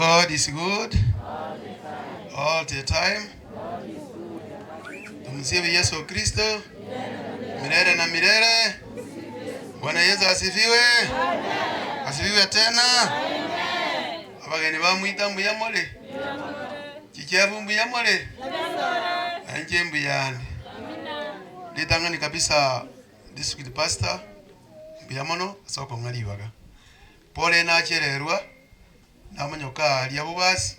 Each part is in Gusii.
God is good all the time. Tumsifu Yesu Kristo milele na milele. Bwana Yesu asifiwe, asifiwe tena. Abageni bamwita mbuya more, chichefu mbuya more, na inche mbuyande. Ritang'ani kabisa district pastor mbuya mono ase okong'a ribaga. Pole nachererwa, namonyoka aaria bobasi,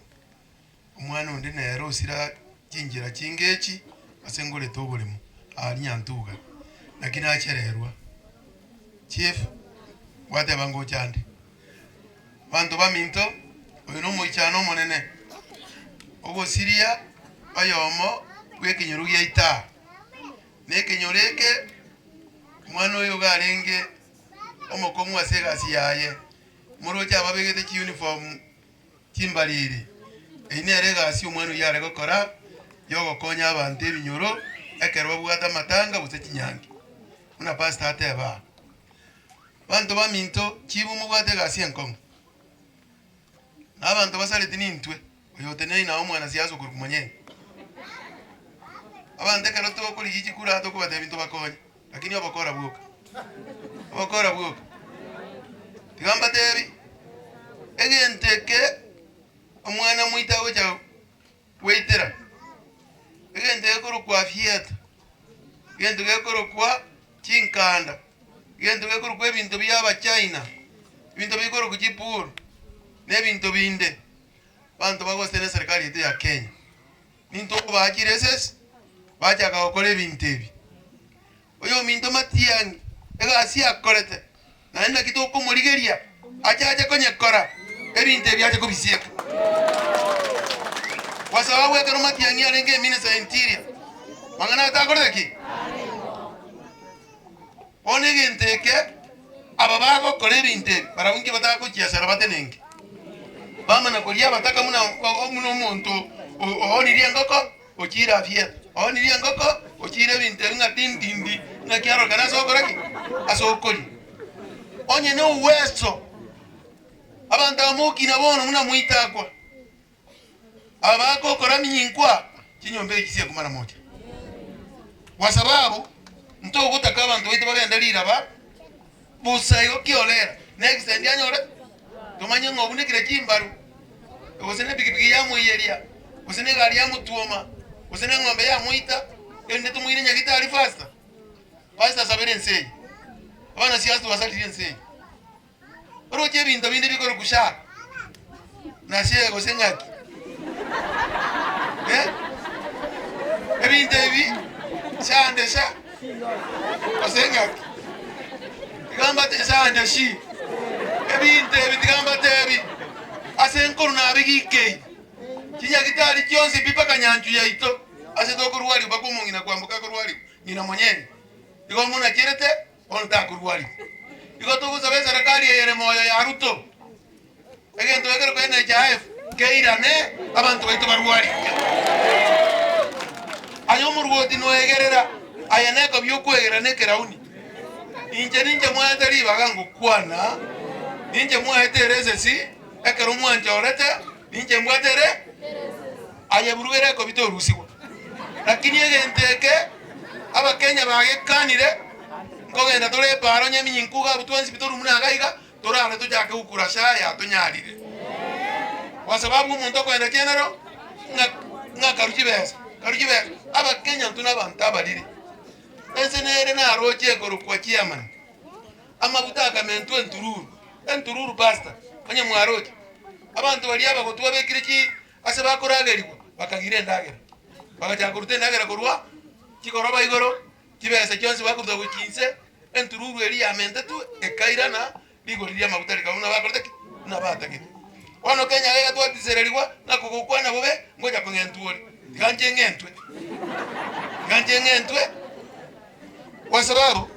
omwana onde nere osira chinchera chinga echi ase ngorete oboremo aaria Nyantuga. Naki nachererwa. Chief, gwateba ngocha ande. Abanto baminto, oyo nomoichano omonene, ogosiria oyomo bw'ekenyoro giaito aa. Na ekenyoro eke, omwana oyo iga arenge omokong'u ase egasi yaye, moroche ababegete chiuniform chimbariri. Eyio nere egasi omwana oyio are gokora, yogokonya abanto ebinyoro ekero babwate amatanga gose chinyangi, buna pastor ateba aa. Abanto baminto, chibu mobwate egasi enkong'u, na abanto basareti nintwe, oyo oteneine nao omwanasiasa okorokwa monyene. Abanto ekero tokorigia chikura tokobatebia ntobakonye. Lakini obokora bwoka, obokora bwoka. Tiga mbatebi, egento eke omwana moito agocha goetera, egento gekorokwa theatre, egento gekorokwa chinkanda, egento gekorokwa ebinto bia abachina, ebinto bikorokwa chipool, na ebinto binde, abanto bagosete na eserekari yaito ya Kenya. Nintwe okobaa chiresesi, bachaka gokora ebinto ebi. Oyominto Matiang'i, egasi akorete, naende naki tokomorigeria achache konyekora ebinto ebi ache kobisieka. Kwa sababu ekero Matiang'i arenge eminister ya interior, mang'ana atakorete ki? Bono egento eke, aba bagokora ebinto ebi, barabwo inki batagochiasera batenenke? Bamana koria abataka buna buna omonto oonirie engoko, ochiire afiete, oonirie engoko, ochiire ebinto ebi ng'a tintindi, ng'aki arorekane ase ogokora ki? Ase okoria. Onye na uweso, abanto aba mokina bono buna moitakwa. Aba bagokora minyinko chinyomba echi chiakumara mocha. Kwa sababu ntogotaka abanto baito bagende riraba bosa igo kiorera na accident anyore tomanye ng'a obunekire chimbaru gose ne epikipiki yamoiyeria gose ne egari yamotwoma gose ne eng'ombe yamoita erinde tomoire nyagitari faster. Pastor sabera ense eye, abanasiasa twasaririe ense eye. Oroche ebinto binde bikorokwa sha na she gose ng'aki eh? Ebinto ebi shande sha gose ng'aki tiga mbate shande shi ebinto ebi tiga mbatebi ase nkoru nabigikei chinyagitari chionsi pi mpaka nyanchu yaito ase tokorwariwa mpaka omong'ina kwamboka akorwariwa ng'ina monyene igo monacherete Bono takorwarigwa. Igo togosaba eserekari eye ere moyo ya Ruto, egento ekero kwa NHIF keirane abanto baito barwarigwe. Aye omorwoti noegerera, aye nekobi okwegerera na ekerauni. Inche ninche mwaete ribaga ngokwana, ninche mwaete eresesi ekero mwanchorete, ninche mbwate ere aye burugera ekobi torusigwa. Lakini egento eke Abakenya bagekanire, nkogenda tore epaaro onye eminyinku iga abwo twensi pi torwe buna iga iga, torare tochake gokura sha yatonyarire. Kwa sababu omonto okoenda general, ng'a ng'a karue chibesa, karue chibesa. Abakenya intwe na abanto abariri. Ense nere naroche ekorokwa chairman, amaguta akamentwa entururu, entururu pastor, onye mwaroche, abanto baria abagotu babekire chi Ase bakoragerigwa bakagira endagera, bagachaka koruta endagera korwa chigoroba igoro, chibesa chionsi bakoruta gochia inse, entururu eria yamentetwe ekairana, rigori ri'amaguta rikaba buna bakorete ki? Buna batagete. Bono Kenya iga twatisererigwa ng'a kogokwana bobe ngocha kong'entwa ore, tiga nche ng'entwe, tiga nche ng'entwe kwa sababu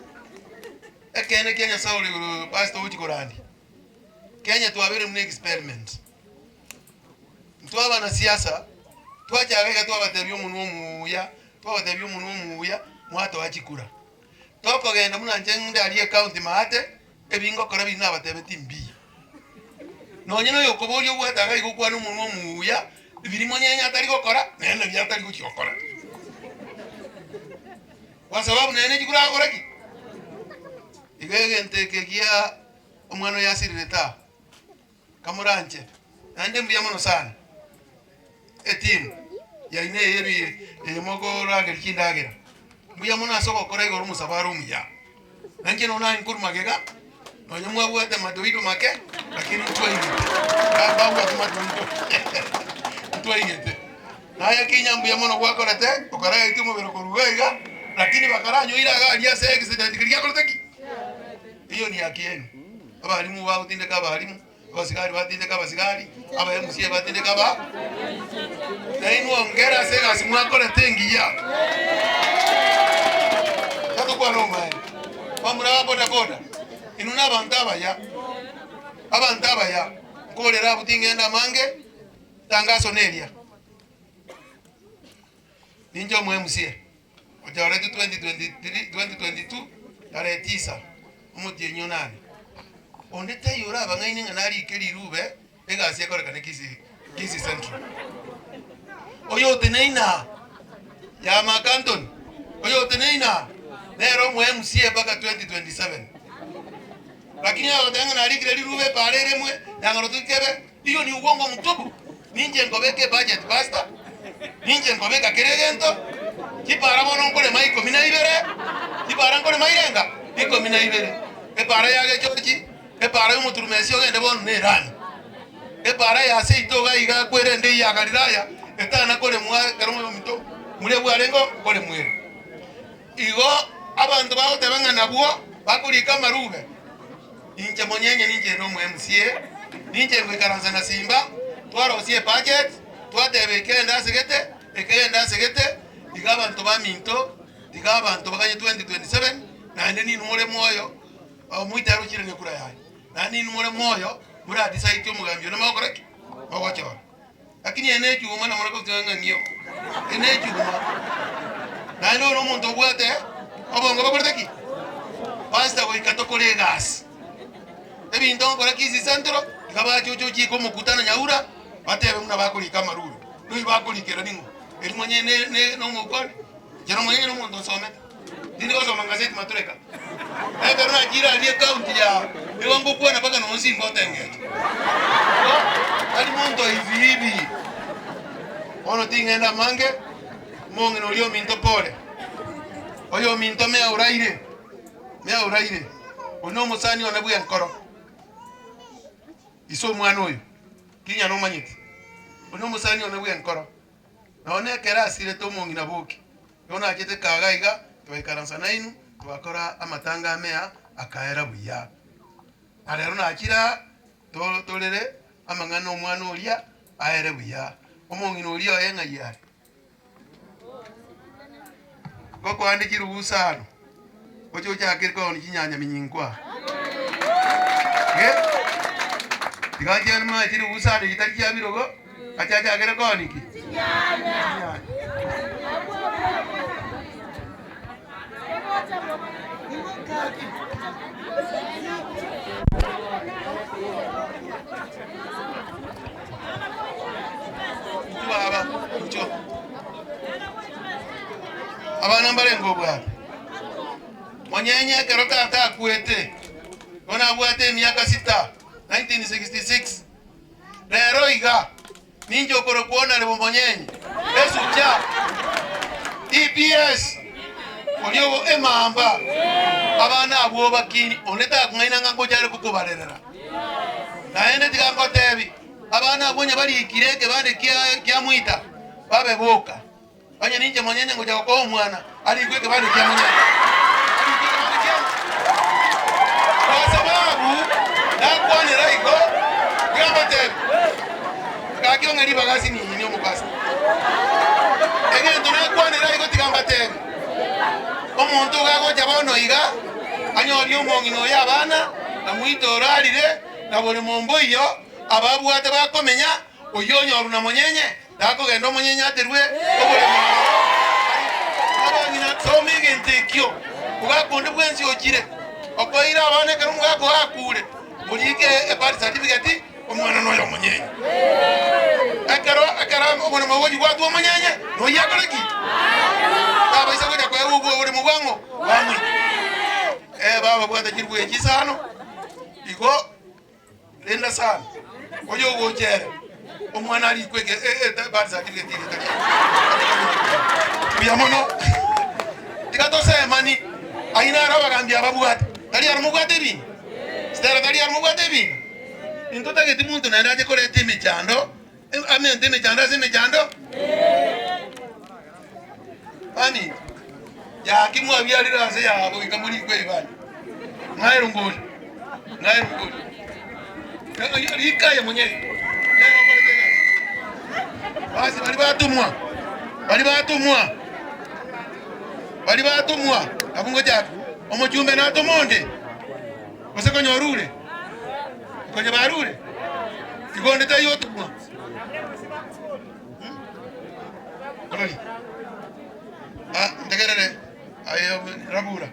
ekeene kia Nyasaye ore igoro pastor ogochia korandia, Kenya twabeire buna experiment. Intwe abanasiasa twachaka iga twabatebia omonwa omuya, twabatebia omonwa omuya, mwatoa chikura. Tokogenda buna inche ng'ende aria ecounty maate, ebi ngokora biri nabatebetie mbiya. Nonye na oyokoboria obwate iga iga okwane omonwa omuya, biria monyenye atari gokora, nere nabio atari gochia gokora. Kwa sababu nere nechikura agokora ki? Iga egento eke gia omwana oyo asirirete aa, kamoranche, naende mbuya mono sana, etimu yaino eye ebi eye mokorageria chindagera, mbuya mono ase ogokora igoro omosabara omuya. Na inche nonya naye nkorwa magega, nonya mwabwate madoido make, lakini ntwaigete. Ba- babwate madoido ntwaigete. Naye kinya mbuya mono gwakorete, okaraetie omobere korwa iga iga, lakini bakaranyoire iga aria ase accident keria giakorete ki? Eyio ni haki yenu. Abalimu bagotindeka abalimu, abasigari batindeka abasigari, aba MCA batindeka aba nainwe ongera ase egasi mwakorete engiya. Tatokwana omaene. Bamura ba boda boda, inwe na abanto abaya, abanto abaya, nkorera abwo ting'enda amange, tangaso neria. Ninche omo MCA. Ochoretwe 2023 2022 tarehe tisa omotienyi onane. Onde taiyo orabang'aine ng'a narike rirube egasi ekorekane Kisii Kisii Central. Oyo oteneine aa ya Mark Anthony, oyo oteneine aa nere omo MCA mpaka 2027. Lakini agoteba ng'a narikire rirube epaara eremwe yang'ora toikebe, Iyo ni ubongo mutupu, ninche nkobeka ebudget pastor, ninche nkobeka kera egento, chipara bono nkorema ikomi na ibere, chipara nkorema irenga? Ikomi na ibere. Epara ya Gechochi, epara ya omoturumesi ogende bono na erami, epara ya seito iga iga kwerende eyio ya Galilaya etana koremwa ekero ominto moria bwarenge nkoremwa ere. Igo abanto bagoteba ng'a nabwo bakorika amarube, inche monyenye ninche inde omo MCA, ninche ngoikaransa na Simba, twarosia ebudget, twateba eke ende ase gete, eke ende ase gete, iga abanto baminto, tiga abanto baganye 2027, naende ninwe more moyo, omoito arochire nekura yaye, naende ninwe more moyo, mora decide omogambi one mogokora ki? Mogochora. Lakini eye nechuma na muna ng'a ng'io. Eye nechuma. Naende ore omonto obwate obongo bokorete ki? Pastor goika tokore egasi. Ebinto nkora Kisii Central, iga bache oche ochiike omokutano nyaura, batebe buna bakorika amarube. Noi bakorikera ning'o? Eri monyene ne ne nomokwane? Inche nomonyene nomonto osomete. Tindi gosoma ngaseti matureka. Ekero nachire aria ecounty ya nigo ngokwana mpaka nonsi ngotengecha. Igo tari monto hivi hivi. Bono ting'enda amange, omong'ina oria ominto pole. Oyo ominto mea oraire, mea oraire. Oyo nomosani one bwenkoro. Ise omwana oyo, kinya nomanyete. Oyo nomosani one bwenkoro. Nonya ekero asirete omong'ina boki. Nigo nachete kaga iga, togaikaransa nainwe, togakora amatanga amea akaera buya. Na rero nachire aa, to- torere amang'ana omwana oria aere buya. Omong'ina oria oye ng'ai are? Ngokoande chirusa ano, oche ochake kooni chinyanya minyinkwa aa. Eh, tiga chiane muna chirusa ano chitari chia birogo, ache achakere kooni ki? Chinyanya. Inchuo baba, inchuo. Abana mbarenge obwate. Monyenye ekero tata akwete, bono abwate emiaka sita, 1966. Rero iga, ninche okorokwa Honourable Monyenye, esucha, EPS, oria obo emamba, abana abwo obakini, onde takong'aina ng'a ngocha are kokobarerera. Naende tiga ngotebi, abana abwo onye barikire ekebande kia kia mwita, babe boka. Onye ninche monyene ngocha gokoa omwana, arikwe ekebande kia monyene. Arikwe ekebande kia Kwa sababu nakwanera igo, tiga mbatebi, gaki ong'e ribaga ase nini omopastor. Egento nakwanera igo tiga mbatebi, omonto iga agocha bono iga, anyorie omong'ina oyo abana, na moito orarire, na bori momboiyo, ababwate bakomenya, oyio onyorwa na monyenye, Takogenda omonyenye aterwe oboremo aroro. Abang'ina, soma egento ekio. Mogaka onde bwensi ochire okoira abana ekero omogaka oye akure, morike ebirth certificate. Omwana noyo omonyenye. Ekero ekero oboremo obochia gwatwa omonyenye, noyio akore ki? Tabaisa gocha koegwa obwo oboremo bwa ng'o? Bwa moika. Eh, baba bwata chirwe echi isano, igo renda sana, oyo ogocha ere, omwana arikwe eke e- e birth certificate erieta riaye. Mbuya mono. Tiga tosemani, ayio naro abagambi ababwate, tari aro mobwate ebinto? Stella tari aro mobwate ebinto? Intotageti monto naende ache koreta emechando, amente emechando ase emechando. Baminto, yaki mwabiarire ase yabo goika morikwe ebibanda. Ng'a erongori, ng'a erongori. Rika aye monyene, nere okorete egasi. Basi baria batomwa, baria batomwa, baria batomwa, abwo ngochaka, omochumbe natoma onde, gose konya orure. Konya barure, igo onde taiyo otomwa. Orori. Ah, ntegerere. Aye rabura.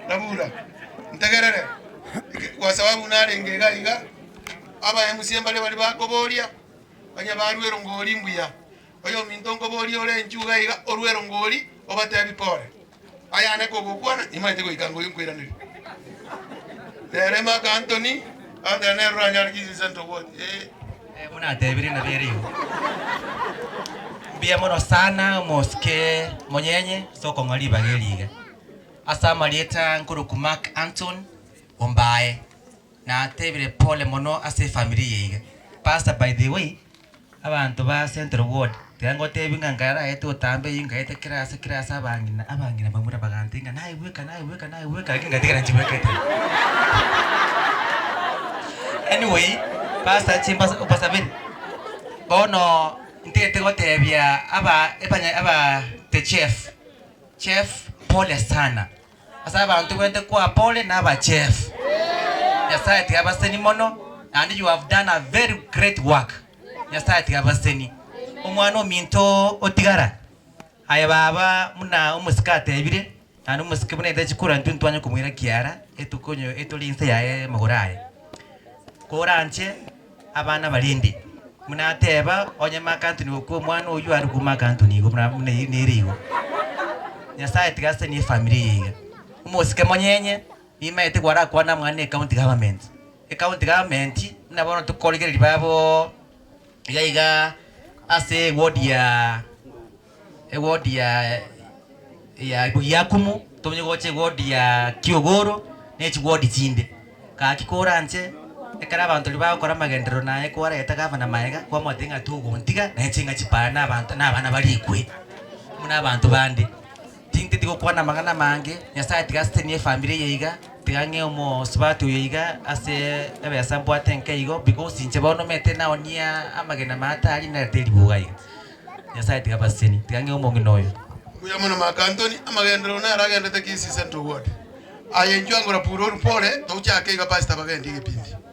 Rabura. Ntegerere. Kwa sababu narenge iga iga, aba MC mbare baria bakoboria, onye barwa erongori mbuya. Oyominto nkoboria ore inchuo iga iga, orwe erongori, obatebi pore. Ayane kogokwana, nimanyete goika nkoiraneria. Nere Mark Anthony, agoteba nere oranyare Kisii Central Ward. Eh. Eh, buna atebire nabo ere igo. Mbuya mono sana omosike monyenye ase okong'a ribaga eri iga. Ase amarieta nkorokwa Mark Anton Ombae. Natebire pole mono ase efamiri eye iga. Pastor by the way, abanto ba Central Ward, tiga ngotebi ng'a nkaraete otambe eywo nkaeta kera ase kera ase abang'ina abang'ina bamura bagantebia ng'a naye bweka naye bweka naye bweka lakini ngatigara inche bwekete. Anyway, pastor inche mbasa mbasabere, bono ntagete gotebia aba ebanya aba the chef, chef pole sana. Ase abanto bwete koa pole na abachefu. Nyasaye tiga abaseni mono naende you have done a very great work. Nyasaye tiga abaseni. Omwana ominto otigara aye baba buna omosike atebire naende omosike buna ete chikura intwe ntwanye komoira kiara etokonyo etore inse yaye amagoro aye. Koranche abana barende buna ateba onye Mark Antony gokwa omwana oywo arokwe Mark Antony igo buna buna nere igo. Nyasaye tiga asesenie efamiri eye iga. Omosike monyenye, nimaete gwarakwane amang'ana na ecounty government. Ecounty government buna bono tokorigereria baboo iga iga ase eward ya eward ya ya Bugiakumu, tomenye gocha eward ya Kiogoro, na echiward chinde. Gaki koranche, ekero abanto riria bagokora amagenderero naye kwareta gavana magega, kwamotebia ng'a togontiga, naye chinga chipara na abanto na abana barikwe, buna abanto bande. Tinteti gokwana amang'ana amange, Nyasaye tiga asesenie efamiri eye iga, tiga ng'e omosubati oyo iga ase ebesa mbwate nke igo, because inche bono omanyete naonia amagena maate aria narete ribuga iga. Nyasaye tiga abasesenie, tiga ng'e omong'ina oyo. Mbuya mono Mark Anthony, amagenderero naro agendete Kisii Central Ward. Aye inchuo angora pura orupore, tochake iga pastor bagendie egepindi.